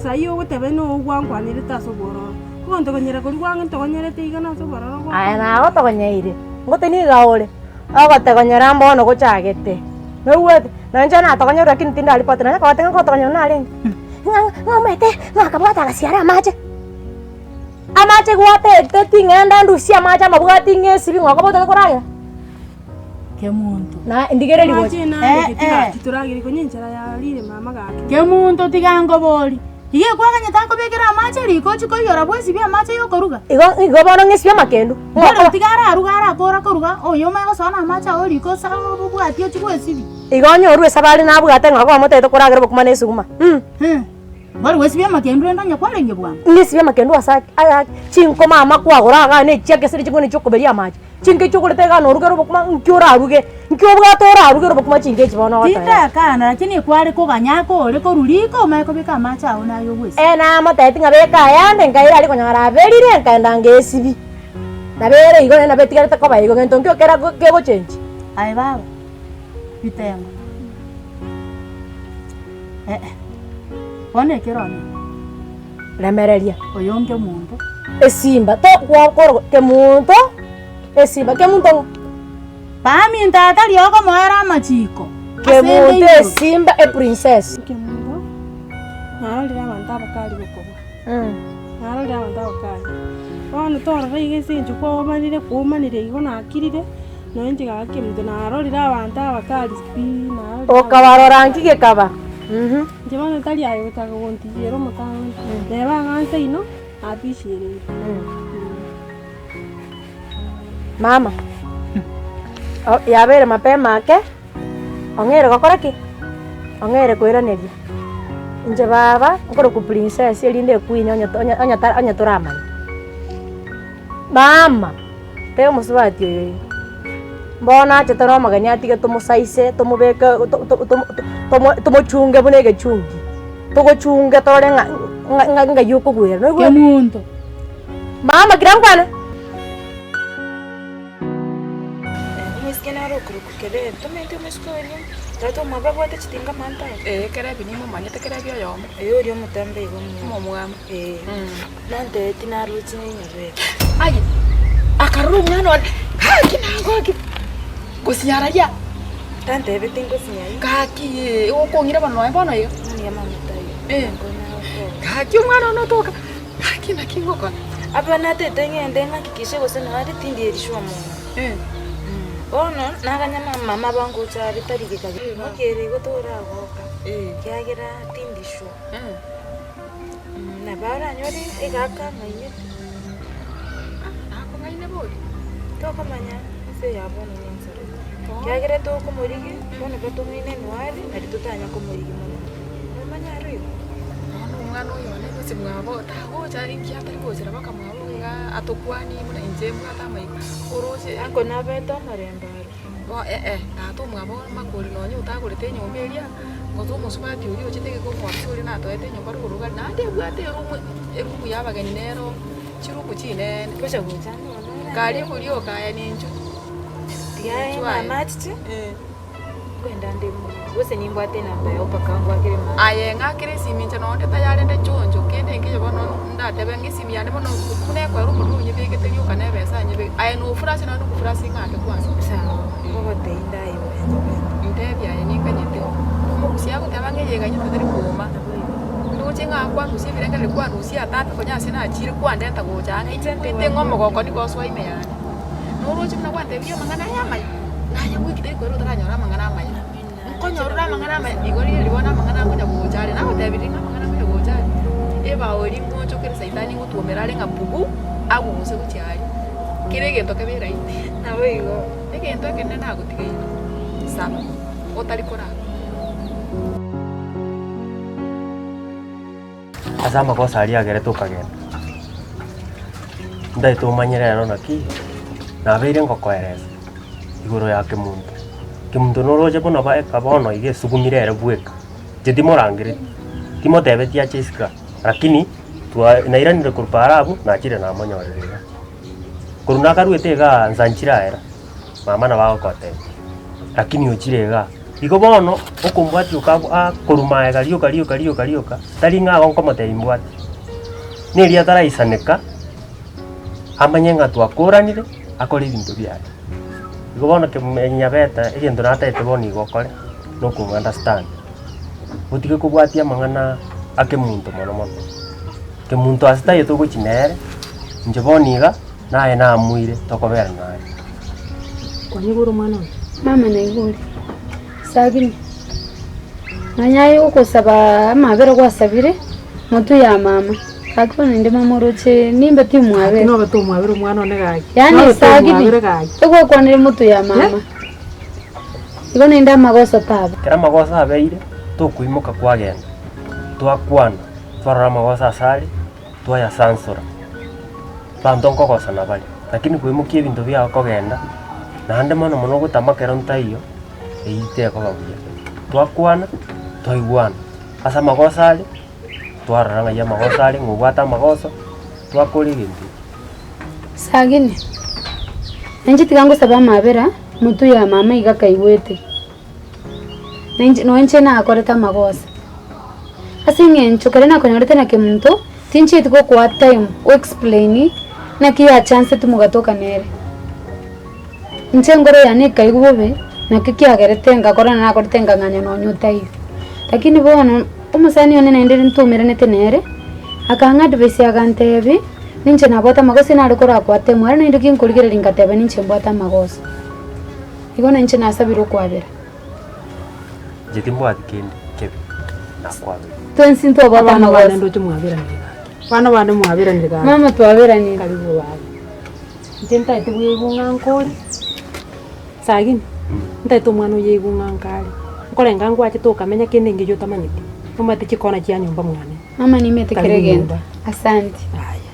Sai ogoteba na ogwankwanerete ase obwororo. Ogontogonyera koria gwantogonyerete iga nase obwororo bwakwa. Aye nagotogonyeire, ngote niga ore, ogotegonyera mbono gochagete, noigwete? Nonye inche natogonyerwe lakini tindaripoti, nonye kogoteba ng'a ngotogonyerwa narenge, ng'a ng'a omanyete ng'a akabwate agasiara amache. Amache gwatete ting'enda ndusie amache amabwati ng'esibi ng'a okoba otagete koragera. Kemunto. Na ndigereria gocha. Amache narenge tigaki toragere konya enchara yarire mama gaki. Kemunto tiga nkobori, iga ekwaganyete akobekere amache riko ochie koiyora bwesibie amache yokoruga? Igo igo bono ng'esibie amakendu. Bono tiga araruge arakora koruga, oyo omanye gosoa na amache ao riko ase obwati ochie gwesibia. Igo onye orue esabari nabwate ng'a okomotebete koragera obokima na esuguma. Bono gwesibia amakendu rende onye kwarenge bwango. Ng'esibie amakendu ase ake aya chinkoma ama kwagora igaa na echiakeseri ching'we chiokoberia amache. Chinka echi ogorete igaa norugere obokima nki oraruge? Nki obwate orarugere obokima chinka echi bono ogoteba? Tindakana lakini kware koganya akore korwa riko omanye kobeka amache ao naye ogwesibia. Ee namotebeti ng'a beka ayande nkaira aria konyora aberire nkaenda ngesibia. Nabo ere igo naende nabo etigarete koba igo gento nkio kera kegochengi. Aye baba, bitengo, eh eh, bono ekero one. Remereria. Oyonge omonto. Esimba togokora kemonto esimba kemonto ng'o? Baminto atari okomoera amachiko. Kemonto esimba eprincess. Kemonto, narorire abanto abakari gokobua, narorire abanto abakari. Bono torora iga ase eng'encho kwaomanire kwaomanire igo nakirire, nonya inche gaki kemonto narorire abanto abakari pi narorire. Okabarora nki gekaba. Inche bono tari aye gochaka gontichiera omotang'ani, neba ang'anse seino, atichiereire. Mama, yabeire mapema ake, ong'eire gokora ki? Ong'eire koiraneria. Inche baba, nkorokwa princess erinde ekuinya onye onye onye onye toramanya. Mama, teba omosubati oyo iga. Bono achete na omogeni atige tomosaise tomobeke to- to- to- tomo tomochunge buna egechungi, togochunge torore ng'a ng'a ng'a ng'ai okogwera noigwete? Kemunto. Mama kira nkwane. Omoiseke nare okorokwa Kerebi, tomanyeti omoiseke oria? Tata omwabo abwate chitinga amanto aya. Ee, Kerebi nimomanyete Kerebi oyomo. Ee, oria omotambe igo omuya. Omomwamu. Ee. Nantebeti naroche nenyabere. Aye, akarora omwana one, gaki nagoki, gosinyararia. Tantebeti ngosinyari. Gaki ee, okong'ira bono nonya bono iga. Mbuya mama taiyo. Eh. Nko Gaki omwana one otoka, gaki naki ngokora. Aba natete ng'ende ng'akikishe gose noare tindi erishwa mono. Eh. Bono naganya mama bangocha are tari geka mokiere igo toragoka. Eh. Kiagera tindi sure. Eh. Nabo aranyore egaka ang'ainete. Nakong'aine bori? Tokomanya ense ya bono nensare. Ekiagera tokomorigia, bono batong'aine noare, nari totanya komorigia mono. Nomanye aro igo? Bono omwana oyo one gose mwabo tagocha inki atari gochera mpaka mwabo iga atokwanie buna inche mbwate amaiko, oroche. Anko nabete omorembe aro. Bo eh eh, tata omwabo makori nonye otagorete enyomba eria, gose omosubati oria ochete iga omwabisa oria natoete enyomba rogoro iga naende ebwate eroom eroom ya abageni nero chiroom chinene. Gocha gocha ande bono ore Karia okoria okaya ninchu. Tiga aye Ninchu aye. mama achiche, Eh. nkoenda nde gose nimbwate enamba yao mpaka ngwakere mama. Aye ng'akere esimi inche nonye onde tayare nde choncho kende nkeiyo bono ndatebe ng'a esimi yane bono buna ekoera omorero onyebegete rioka na ebesa anyebeke aye na ofurashe nonye nokofurasha ing'ake kwanza. Sawa, ngogotebia ndayebora nyebete. Ntebie aye ninkanyete, omogusia agoteba ng'a eye eganyete tari kooma, ndoche ng'a kwarusia ebirengererio kwarusia atape konya ase nachire kwandeta gocha ang'e inche ng'a omogoko nigo osoa ime yane. Noroche buna gwantebirie amang'ana aya amaya, naye goika tari koera otaranyora amang'ana amaya. Nkonyora ore amang'ana amaya, igo riria bono amang'ana akonya gocha are, nagotebirie ng'a amang'ana akonya gocha are, ebao eria ngochokere saitani ngotuomera are ng'a pugu, agung'use gochia aria, kera egento kebe eraini. Naboigo. Egento ekenene nagotigeire, saba, otari korara. Ase amagoso aria agerete okagenda. Ntaete omanye rero naki nabeire ngokoeresa igoro ya kemunto. Kemunto noroche buna baeka bono iga esugumire ere bweka, inche timorangereti, timotebeti ache isiko aa, lakini twa nairanire korwa paaro abwo, nachire namonyorire igaa. Korwa nakaruete igaa nsa nchire aera, mama nabo agogotebia, lakini ochire igaa. Igo bono, okombwatia oka akorwa maega rioka rioka rioka rioka, tari ng'a igo nkomotebia mbwate. Neria ataraisaneka, amanye ng'a twakoranire, akore ebinto biaye. Igo bono kem nyabeta egento natagete bono igo okore, na okong'a understand. Otige kobwatia amang'ana akemonto mono mono. Kemonto ase taiyo togochia nere, inche bono iga, naye namoire tokobera naye. Kwanyigure omwana oyo? Mama naigure. Sagini, nonya aye ogosaba amabera gwasabire, motwe ya mama. Gaki bono inde mama oroche nimbe timwabera. Gaki nobe tomwabera omwana one gaki. Yaani Nobe Sagini, tomwabere gaki. egwakwanire motwe ya mama. Igo naende amagoso taba. Ekero amagoso abeire, tokoimoka kwagenda, twakwana, twarora amagoso asare, twayasansora. Abanto nkogosana bare, lakini koimokia ebinto biago kogenda, naende mono mono ogotama ekero ntaiyo, eyio tekoba buya. Twakwana, twaigwana, ase amagoso are, twarora ng'ai amagoso are, ng'a obwate amagoso, twakora egento ekio. Sagini, Nainche tiga ngosaba amabera, motwe ya mama iga kaigwete. Nainche nonya inche nakorete amagoso. Ase eng'encho ekero nakonyorete na kemunto, tinchieti gokoa time o explain naki yachanseti mogatoka nere. Inche enkoro yane ekaigwa bobe, naki kiagerete ngakora na nakorete nkang'anya nonya otaiyo. Lakini bono, omosani one naende ntaumeranete nere, akang'a advice agantebi, ninche nabwate amagoso nare korakoa time aro naende ginkorigereria ngateba ninche mbwate amagoso. Igo nainche nasabire okwabera. Inche timbwati kende kebe nakwabera. Twensi ntwabwate Abana bane amagoso. ndoche mwaberanire gaki. Abana bane mwaberanire gaki. Mama twaberanire. Karibu baba. Inche ntaete bweigwe ng'a nkore, sagini, ntaete omwana oyo aigwe ng'a nkare. Nkorenga ngwachete okamenya kende nkeyio otamanyeti, omanyete chikona chia nyomba mwane. Mama nimete kera Karibu egento. nyomba. Asante. Aya.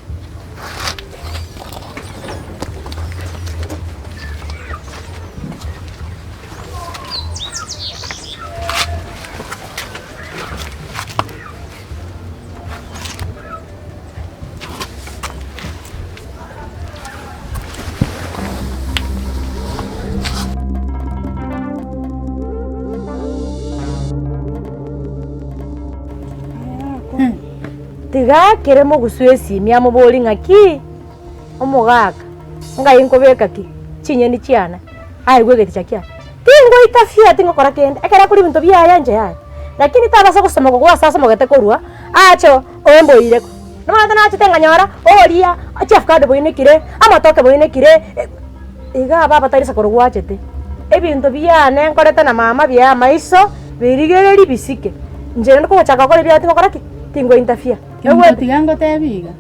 Tiga kere mogusua esimi amoborie ng'aki, omogaka, ngai nkobeka ki? Chinyeni chiane, aigwe egeticha kiane. Tingoita fear tingokora kende, ekero akora ebinto biaye inche yaya. Lakini tabasa gosoma kogwa ase asomogete korwa, ache oemboire. Nomanyete nachete nkanyora, oria chiafukado boinekire, amatoke boinekire, iga baba tari ase korwa gwachete. Ebinto biane nkorete na mama bia amaiso, birigereria bisike. Inche rende kogochaka gokora ebiaye tingokora ki? Tingo interfere. Kemunto tiga ngotebie iga.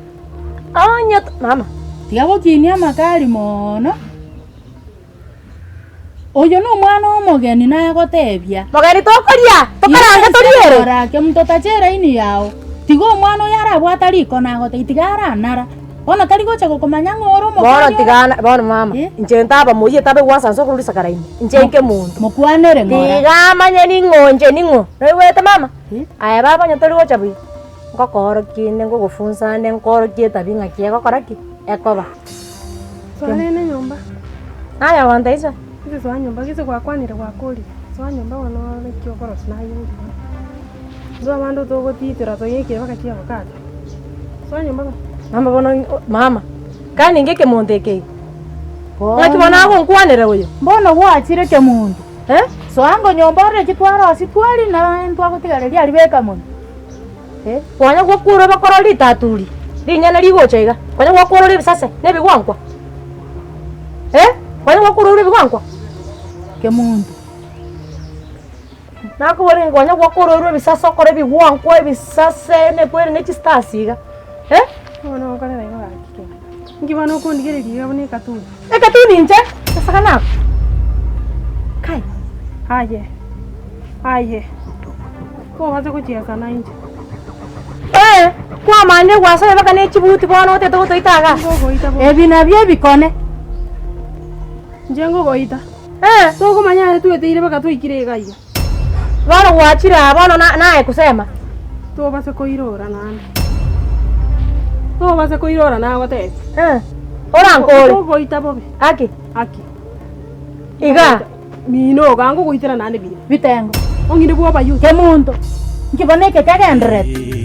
Onye mama. Tiga gokinia amakari moono. Oyo nomwana omogeni nagotebia. Mogeni tokoria, tokarange toriere. Ora kemunto tacha eraini yao. Tiga omwana oyo arabwata riko nagotebia tiga aranara. Bono tari gocha gokomanya ng'a ore Bono omokani ore. tiga bono mama, Eh? inche ntaba moyie tabe gwansa nse okorwa risakara ime, inche inke monto. Mokwanere ng'ora. Tiga amanye ning'o inche ning'o, noigwete mama? Eh? Aye baba onye tori gocha buya, ngokoorokia inde ngogofunsa ande nkoorokie etabi ng'aki egokora ki? Ekoba. Soa rende nyomba. Naye ogonta iso. Gese soa nyomba gese gwakwanire gwakorire. Soa nyomba bono naki okorosia naye inki. Intwe abande togotitera toyekire mpaka chiavocado. Soa nyomba bono. Mama bono mama, kani ninki ekemonto eke iga? Ng'aki bono agonkwanera oyo? Mbono gwachire kemonto. Eh? Soa ngo nyomba orore chitwarosia twari na ntwagotigareria aria beka mono. Eh? Kwanya gwakurwa bakora ritaturi, ring'ana rigocha iga, kwanya gwakurwa ebisase na ebigwankwa. Eh? Kwanya gwakurwa ebigwankwa? Kemonto. Nakoboria ng'a kwanya gwakurwa ebisase okore ebigwankwa ebisase nekweri ne chistars iga. Eh? Bono okorera igo gaki kere. Inki bono okondigereria iga buna ekatuni? Ekatuni inche? Esakana ako. Kai. Aye, aye, kobasa gochiesa nainche. Ee, kwamanyire gwasoire mpaka ne chibuti bono otete gotoita igaa. Ngogoita bono. Ebi nabio ebikone. Inche ngogoita. Ee. Tokomanya ase tweteire mpaka twaikire iga iga. Bono gwachire aa bono na naye kusema. Tobase koirora naende. Tobase koirora nagotebia. Ee, orankore. Ngogoita bobe. Aki. Aki. Igaa. Mino iga ngogoitera naende bina. Bitengo. Ong'ire bwoba youth. Kemunto, nki bono eke kegendererete?